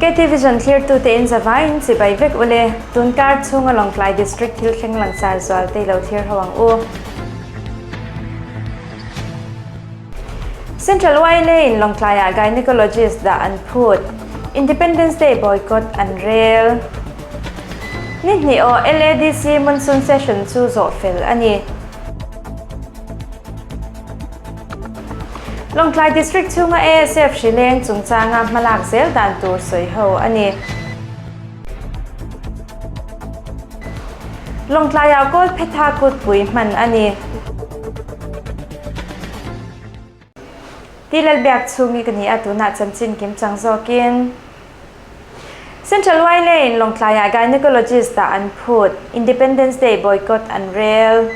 KT Vision thlirtute in zavaiin chibai vek ule, tunkar chhunga Lawngtlai District thil thleng langsar zual te ilo thlir ho ang u. Central YLA in Lawngtlaiah Gynecologist dah an phut, Independence Day boycott an rel. Ni hnih aw LADC Monsoon Session chu zawh fel a ni. Lawngtlai District chhunga ASF hrileng chungchanga hmalak zel dan tur sawi ho a ni. Lawngtlaiah Kawlphetha kutpui hman a ni. Ti Lalbiak chhungi ka ni a, tunah chanchin kim chang zawkin. Central YLA in Lawngtlaiah Gynecologist ah an phut, Independence Day boycott an rel.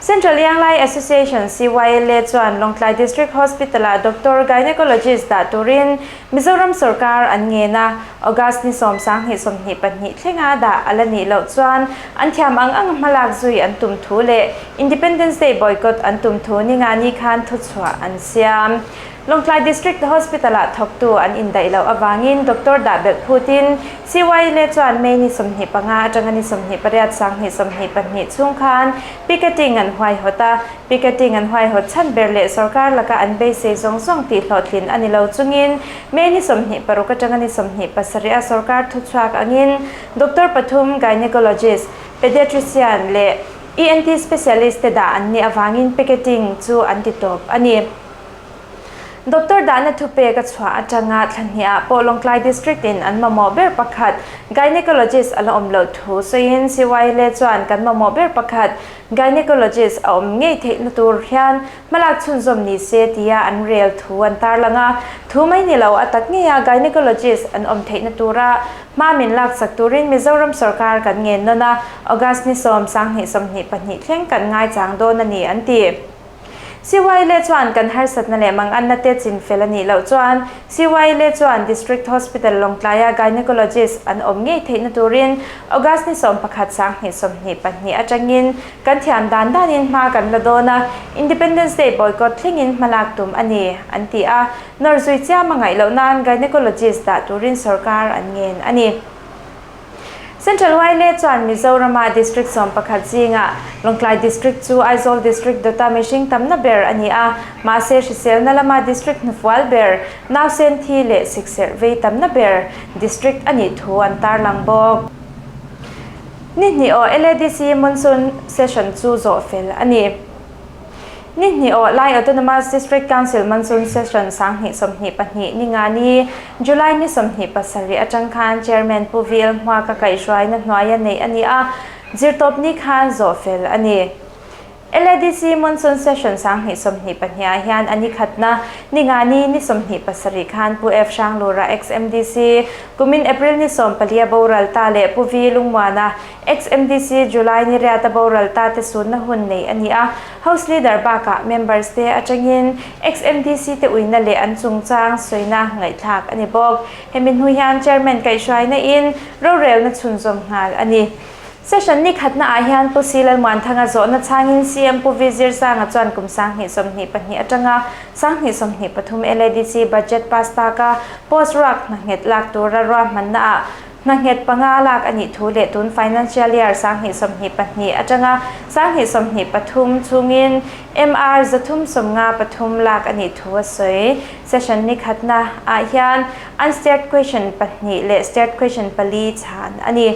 Central Ianglai Association, CYLA, chuan Lawngtlai District Hospital-ah Doctor Gynecologist dah turin Mizoram sorkar an ngen a, August ni 10, 22 thlenga dah a la nih loh chuan an thiam ang ang hmalak zui an tum thu leh Independence Day boycott an tum thu Ningani khan thuchhuah an siam. Lawngtlai District Hospital-ah thawktu an indaih loh avangin doctor dah belh phutin CYLA chuan May ni 25 atanga ni 28 2022 chhung khan picketing an huaihawt a. Picketing an huaihawt chhan ber leh sorkar laka an beisei zawng zawng tih hlawhtlin a ni lo chungin May ni 26 atanga ni 27 a sorkar thuchhuak angin doctor pathum gynecologist, pediatrician leh ENT specialist te dah an nih avangin picketing chu an ti tawp a ni. Doctor dahna thupek a chhuah atanga thla hniah pawh Lawngtlai District in an mamawh ber pakhat Gynecologist a la awm loh thu sawiin CYLA chuan kan mamawh ber pakhat Gynecologist a awm ngei theihna tur hian hmalak chhunzawm ni se tia an rel thu an tarlang a. Thu mai ni lo a tak ngeia Gynecologist an awm theihna tura hma min laksak turin Mizoram sorkar kan ngen nawn a, August ni 10, 2022 thleng kan ngaichang dawn a ni an ti. CYLA chuan kan harsatna leh manganna te chin fel a nih loh chuan CYLA chuan District Hospital Lawngtlaia Gynecologist an awm ngei theihna turin August ni 11 2022 atangin kan thiam dan danin hma kan la dawn a, Independence Day boycott thlengin hmalak tum a ni, an ti a. Nawr zui chiam a ngaih loh nan Gynecologist dah turin sorkar an ngen a ni. Central YLA chuan Mizorama District 11 zingah Lawngtlai District chu Aizawl District dawta mihring tamna ber a ni a, mahse hriselna lama District hnufual ber, nausen thi leh sikserh vei tamna ber District a nih thu an tarlang bawk. Ni hnih aw LADC Monsoon Session chu zawh fel a ni. Ni hnih aw Lai Autonomous District Council Monsoon Session 2022 ni nga ni July ni 27 atang khan Chairman Pu VL Hmuaka kaihhruaina hnuaia neih a ni a, zirtawp ni khan zawh fel a ni. LADC Monsoon Session 2022 ah hian a ni khatna ni nga ni ni 27 khan Pu F Hranglura ex-MDC kumin April ni 14 a boral ta leh Pu V Lungmuana Ex-MDC July ni riata boral ta te sunna hun nei a ni a, House Leader bakah members te atangin ex-MDC te uina leh an chungchang sawina ngaihthlak a ni bawk. Hemi hnu hian Chairman kaihhruaina in rorelna chhunzawm nghal a ni. Session ni khatna ah hian Pu Si Lalmuanthanga zawhna chhangin CM Pu V Zirsanga chuan kum 2022 atanga 2023 LADC budget pass taka post ruak hna nghet lak tura ruahmanna ah Hna nghet panga lak a nih thu leh tun financial year 2022 atanga 2023 chhungin MR 353 lak a nih thu a sawi. Session ni khatna ah hian unstarred question pahnih leh starred question pali chhan a ni.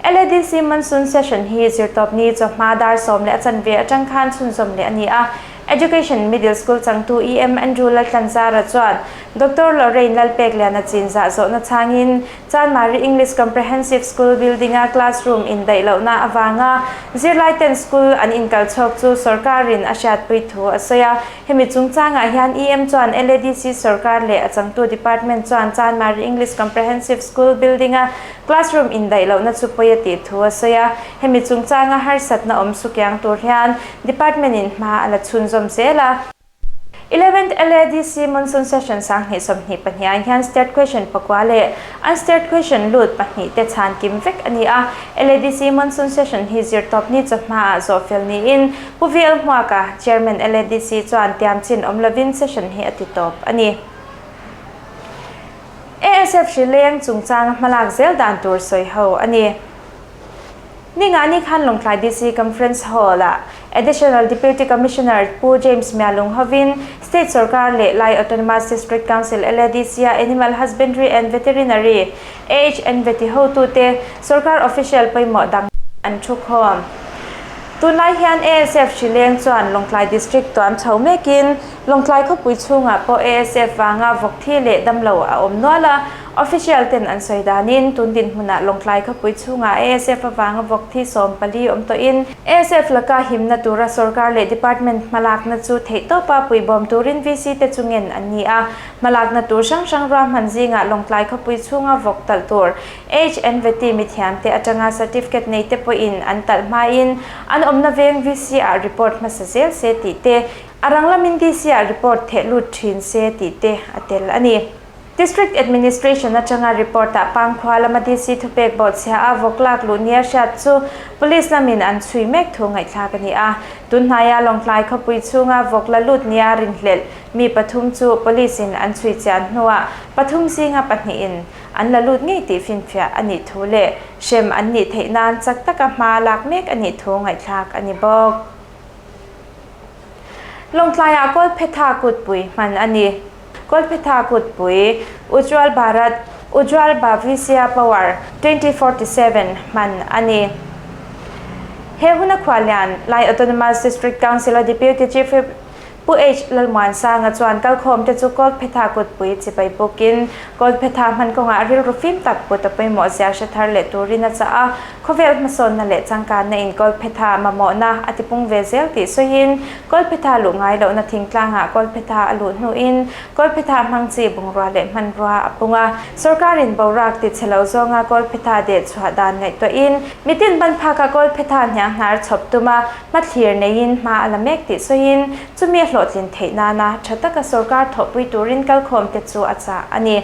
LADC Monsoon Session hi zirtawpni chawhma dar sawm leh a chanve atang khan chhunzawm leh a ni a. Education Middle School changtu EM Andrew Laltlanzara chuan Doctor Lorraine Lalpekliana chin zah zawhna chhangin Chanmari English Comprehensive School building-a classroom indaih lohna avanga zirlaiten school an inkal chhawk chu sorkarin a hriatpui thu a sawi a. Hemi chungchangah hian EM chuan LADC sorkar leh a changtu department chuan Chanmari English Comprehensive School building-a classroom indaih lohna chu pawi a tih thu a sawi a. Hemi chungchanga harsatna awm sukiang tur hian department-in hma a la chhunzawm zel a. Eleventh LADC Monsoon Session 2022 ah hian State Question pakua leh Unstarred Question lut pahnih te chhan kim vek a ni a. LADC Monsoon Session hi zirtawpni chawhma ah zawh fel niin Pu VL Hmuaka, Chairman LADC chuan tiam chin awm lovin session hi a ti tawp a ni. ASF hri leng chungchanga hmalak zel dan tur sawi ho a ni. Ningani khan Lawngtlai DC Conference Hall-ah Additional Deputy Commissioner Pu James Mialung hovin State Sorkar leh Lai Autonomous District Council, LADC, a Animal Husbandry and Veterinary, AHNVT, hotute Sorkar official pawimawh dang an thu khawm. Tunlai hian ASF hri leng chuan Lawngtlai District tuam chho mekin Lawngtlai khawpui chhungah pawh ASF vanga vawk thi leh damlo a awm nual a, Official ten an sawi danin tun dinhmunah Lawngtlai khawpui chhungah ASF avanga vawk thi 14 awm tawhin ASF laka himna tura sorkar leh department hmalakna chu theihtawpa puibawm turin VC te chu ngen an ni a. Hmalakna tur hrang hrang ruahman zingah Lawngtlai khawpui chhunga vawk talh tur HNVT mithiamte atanga certificate nei te pawhin an talh hmain an awmna veng VC ah report hmasa zel se tih te, a rang lamin DC ah report theh lut thin se tih te a tel a ni. District Administration atanga report ah Pangkhua lama DC thupek bawhchhia a vawk lak luh nia hriat chu Police lamin an chhui mek thu ngaihthlak a ni a. Tunhnaia Lawngtlai khawpui chhunga vawk la lut nia rinhlelh mi pathum chu Police in an chhui chian hnuah pathum zinga pahnihin an la lut ngei tih finfiah a nih thu leh hrem an nih theih nan chak taka hma lak mek a nih thu ngaihthlak a ni bawk. Lawngtlaiah Kawlphetha kutpui hman a ni. Kawlphetha kutpui, Ujjwal Bharat, Ujjwal Bhavishya Power, 2047 hman a ni. He huna khuallian, Lai Autonomous District Council-a Deputy Chief Whip Pu H. Lalmuansanga chuan kalkhawmte chu Kawlphetha kutpui chibai bukin Kawlphetha hman kawngah rilru fim tak put a pawimawh zia hre thar leh turin a chah a, khawvel hmasawnna leh changkanna in Kawlphetha mamawhna a tipung ve zel tih sawiin Kawlphetha luh ngai lohna thingtlangah Kawlphetha a luh hnuin Kawlphetha hmang chi bungrua leh hmanrua a pung a. Sorkarin boruak ti chhe lo zawnga Kawlphetha deh chhuah dan ngaihtuahin mitin ban phaka Kawlphetha hnianghnar chhawp tuma hmathlir neiin hma a la mek tih sawiin chumi a hlawhtlin theih nana tha taka sorkar thawhpui turin kalkhawmte chu a chah a ni.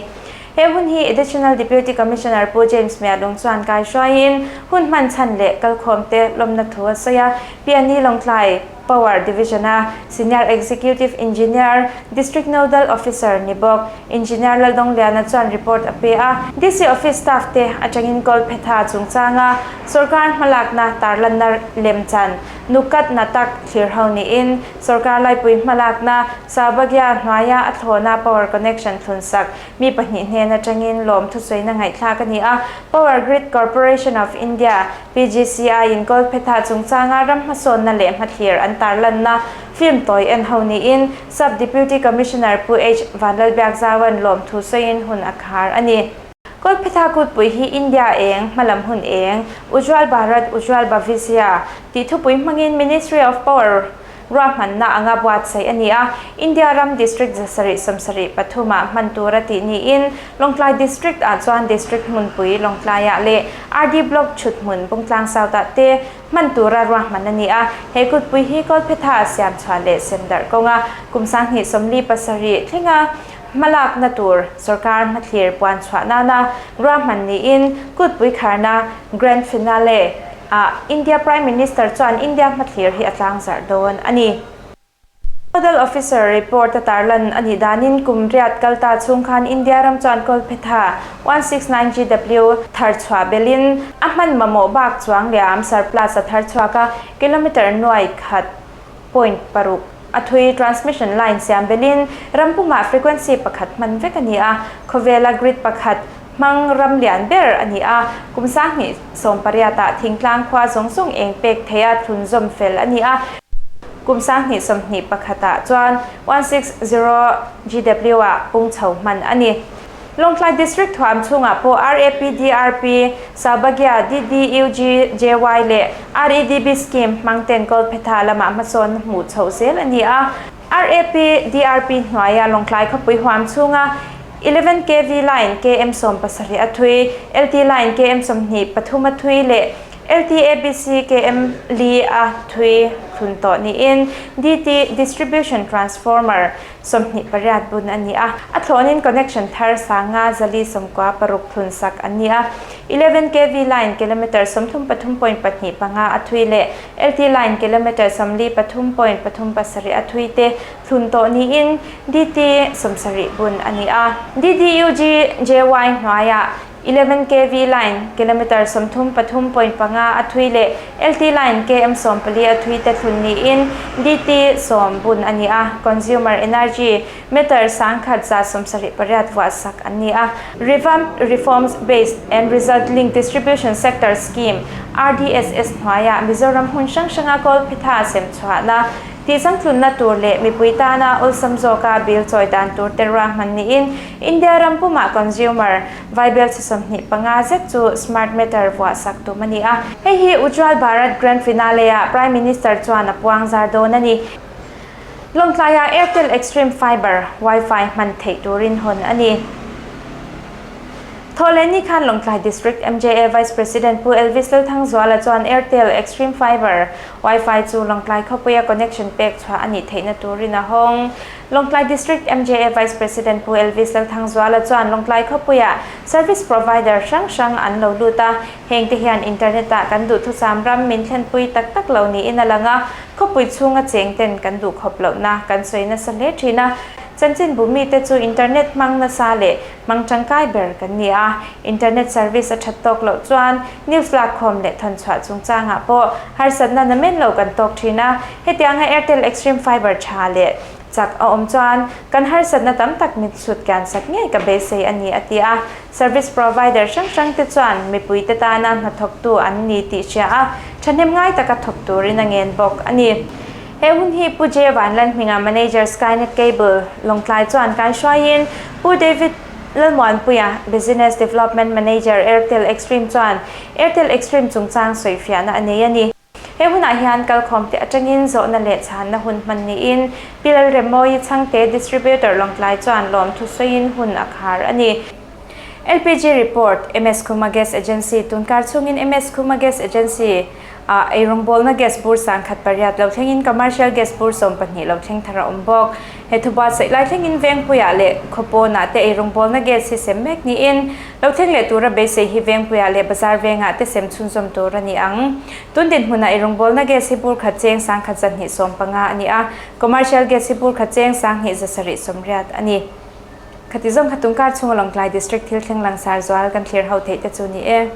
He hun hi Additional Deputy Commissioner Pu James Mialung chuan kaihruaiin hun hman chhan leh kalkhawmte lawmna thu a sawi a, Piani Lawngtlai Power Division-a Senior Executive Engineer, District Nodal Officer ni bawk Engineer Laldawngliana chuan report a pe a. DC Office staff te atangin Kawlphetha chungchanga sorkar hmalakna tarlanna lemchan nukat na tak thlir ho niin sorkar laipui hmalakna Saubhagya hnuaia a thlawna power connection thlunsak mi pahnih hnen atangin lawm thusawiina ngaihthlak a ni a. Power Grid Corporation of India, PGCI, in Kawlphetha chungchanga ram hmasawnna leh hmathlir an tarlanna film tawi en ho niin Sub Deputy Commissioner Pu H Vanlalbiakzaua'n lawmthu sawiin hun a khar a ni. Kawlphetha kutpui hi India eng, hmalam hun eng, Ujjwal Bharat Ujjwal Bhavishya tih thupui hmangin Ministry of Power ruahmanna anga buatsaih a ni a, India ram district 700 73 ah hman tur a tih niin Lawngtlai District ah chuan District hmunpui Lawngtlai ah leh RD Block chhut hmun Bungtlang South ah te hman tura ruahman a ni a, he kutpui hi Kawlphetha siam chhuah leh sem darh kawnga kum 2027 thlenga hmalakna tur sorkar hmathlir puan chhuah nana ruahman niin kutpui kharna Grand Finale ah India Prime Minister chuan India hmathlir hi a tlangzarh dawn a ni. Nodal Officer report a tarlan a nih danin kum riat kal ta chhung khan India ram chuan Kawlphetha 169 GW thar chhuah belin a hman mamawh bak chuang liam surplus a thar chhuak a, kilometre nuai khat point paruk a thui transmission line siam belin ram pumah frequency pakhat hman vek a ni a, khawvela grid pakhat hmang ram lian ber a ni a, kum 2018ah thingtlang khua zawng zawng eng pek theia thlunzawm fel a ni a, kum 2021ah chuan 160 GW ah pung chho hman a ni. Lawngtlai District thuam chhungah pawh RAP, DRP, Saubhagya, DDUG, JY leh REDB scheme hmang ten Kawlphetha lamah hmasawn hmuh chhoh zel a ni a. RAP, DRP hnuaia Lawngtlai khawpui huam chhunga 11 kv line KM 17 a thui, LT line KM 23 a thui leh LTABC KM li a thui thlun tawh niin DT Distribution Transformer 28 bun a ni a, a thlawnin connection thar 5,000 96 thlun sak an ni a. 11 KV line kilometre 33.45 a thui leh LT line kilometre 43.37 a thui te thlun tawh niin DT 70 bun a ni a. DDUGJY hnuaiah 11 KV line kilometre 33.5 a thui leh LT line km 14 a thui te thlun niin DT 10 bun a ni a. Consumer Energy Meter 1178 vuah sak an ni a. Revamped Reforms Based and Result Linked Distribution Sector Scheme, RDSS, hnuaiah Mizoram hmun hrang hranga kawlphetha sem chhuahna, tihchangtlunna tur leh mipui tana awlsam zawka bill chawi dan tur te ruahman niin India ram pumah consumer vaibel chhe 25 zet chu smart meter vuah sak tum a ni a. Hei hi Ujjwal Bharat Grand Finale-ah Prime Minister chuan a puang zar dawn a ni. Lawngtlaiah Airtel Xstream Fiber Wi-Fi hman theih turin hawn a ni. Thawhlehni khan Lawngtlai District MJA Vice President Pu Elvis Lalthangzuala chuan Airtel Xstream Fiber Wi-Fi chu Lawngtlai khawpuia connection pek chhuah a nih theihna turin a hawng. Lawngtlai District MJA Vice President Pu Elvis Lalthangzuala chuan Lawngtlai khawpuia service provider hrang hrang an lo lut a, hengte hian internet-ah kan duhthusam ram min thlenpui tak tak lo niin a lang a, Khawpui chhunga cheng ten kan duh khawp lohna kan sawi nasa hle thin a, chanchinbu mite chu internet hmang nasa leh hmang tangkai ber kan ni a, internet service a that tawk loh chuan news lakkhawm leh thawnchhuah chungchangah pawh harsatna namen lo kan tawk thin a, hetianga Airtel Xstream Fiber tha leh chak a awm chuan kan harsatna tam tak mit chhut kian sak ngei ka beisei a ni a ti a, service provider hrang hrang te chuan mipuite tana hnathawktu an ni tih hria a, thahnem ngai taka thawk turin a ngen bawk a ni. He hun hi Pu J Vanlalhminga Manager Skynet Cable Lawngtlai chuan kaihruaiin Pu David Lalmuanpuia Business Development Manager Airtel Xstream chuan Airtel Xstream chungchang sawifiahna a nei a ni. He hunah hian kalkhawmte atangin zawhna leh chhanna hun hman niin Pi Lalremawii Chhangte Distributor Lawngtlai chuan lawmthu sawiin hun a khar a ni. LPG Report, MS Khuma Gas Agency Tunkar chhungin MS Khuma Gas Agency ah eirawngbawlna gas bur 1008 lo thlengin commercial gas bur 12 lo thleng thar a awm bawk. He thubuatsaih lai thlengin Vengpuiah leh Khawpawnah te eirawngbawlna gas hi sem mek niin Lo thleng leh tura beisei hi Vengpuiah leh Bazar vengah te sem chhunzawm tur a ni ang. Tun dinhmunah i rawngbawlna gas hi bur khat cheng 1250 a ni a, commercial gas hi bur khat cheng 2680 a ni. Khati zawng kha tungkar chhunga Lawngtlai District thil thleng langsar zual kan thlir ho theih te chu ni e.